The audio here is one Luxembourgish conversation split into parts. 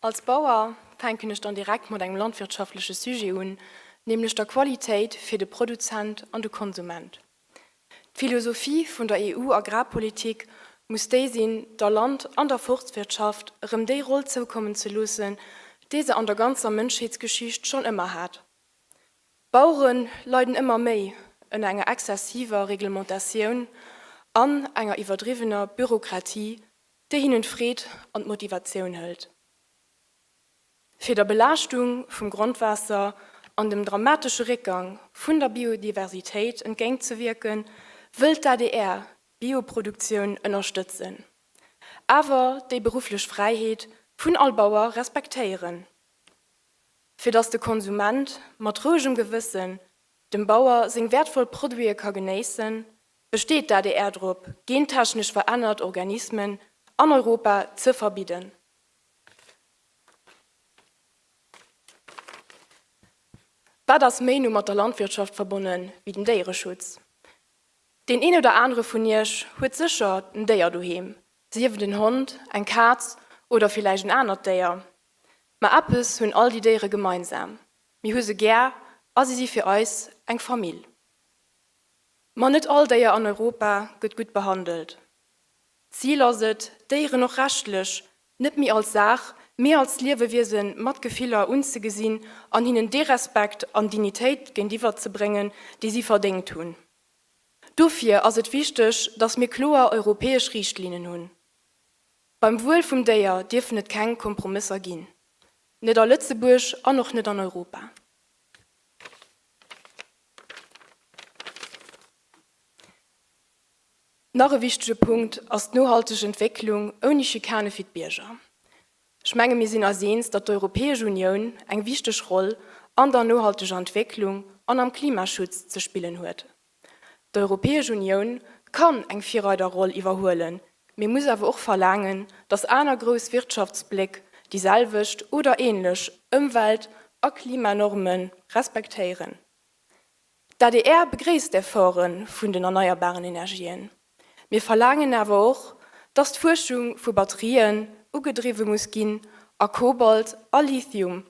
Als Bauer fänken ech dann direkt mat engem landwirtschaftleche Sujet un, nämlech der Qualitéit fir de Produzent an de Konsument. D'Philosophie vun der EU-Agrarpolitik muss déi sinn, der Land an der Forstwirtschaft erëm déi Roll zoukommen ze loossen, déi se an der ganzer Mënschheetsgeschicht schonn ëmmer hat. D'Bauere leiden ëmmer méi ënner enger exzessiver Reglementatioun an enger iwwerdriwwener Bürokratie, déi hinnen d'Freed an d'Motivatioun hëlt. Fir der Belaaschtung vum Grondwaasser an dem dramatesche Réckgang vun der Biodiversitéit entgéintzewierken, wëllt d'ADR d'Bioproduktioun ënnerstëtzen, awer déi berufflech Fräiheet vun all Bauer respektéieren, fir datt de Konsument mat rouegem Gewëssen dem Bauer seng wäertvoll Produite ka genéissen, besteet d'ADR drop, gentechnesch verännert Organismen an Europa ze verbidden. Wat ass méi no mat der Landwirtschaft verbonne wéi den Déiereschutz? Deen een oder anere vun iech huet sécher en Déier doheem, sief et en Hond, eng Kaz oder villäicht en anert Déier. Ma eppes hunn all déi Déiere gemeinsam, Mir hu se gär a si si fir eis eng Famill. Ma net all Déier an Europa gëtt gutt behandelt. D'Zil ass et, d'Déieren och rechtlech net méi als Saach, mee als Liewewiese mat Gefiller unzegesinn an hinnen dee Respekt an Dignitéit géintiwwer ze bréngen, déi si verdéngt hunn. Dofir ass et wichteg, datt mir kloer europäesch Riichtlinnen hunn. Beim Wuel vum Déier dierfen et keng Kompromësser ginn. Net a Lëtzebuerg an och net an Europa. Nach e wichtege Punkt ass d'nohalteg Entwécklung ouni Schikane fir d'Bierger. Ech menge mir sinn eis eens, datt d'Europäesch Unioun eng wichteg Roll an der nohalteger Entwécklung an am Klimaschutz ze spillen huet. D'Europäesch Unioun kann eng Virreiderroll iwwerhuelen, mee muss awer och verlaangen, datt aner grouss Wirtschaftsbléck déi selwecht oder änlech Ëmwelt a Klimanorme respektéieren. D'ADR begréisst d'Efforte vun den erneierbaren Energien. Mir verlaangen awer och, datt d'Fuerschung vu Batterien ugedriwwe muss ginn a Kobalt a Lithium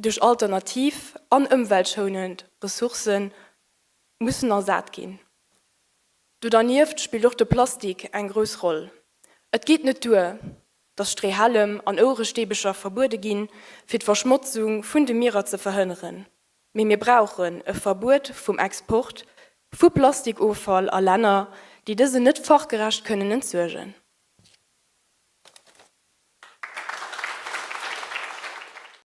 duerch alternativ an ëmweltschounend Ressourcë mussen ersat ginn. Do dernieft spillt och de Plastik eng grouss Roll. Et geet net duer, datt Streehällem an Ouerestäbecher verbuede ginn, fir d'Verschmotzung vun de Mierer ze verhënneren, mee mir brauchen e Verbuet vum Export vu Plastikoffall a Länner, déi dësen net fachgerecht kënnen entsuergen.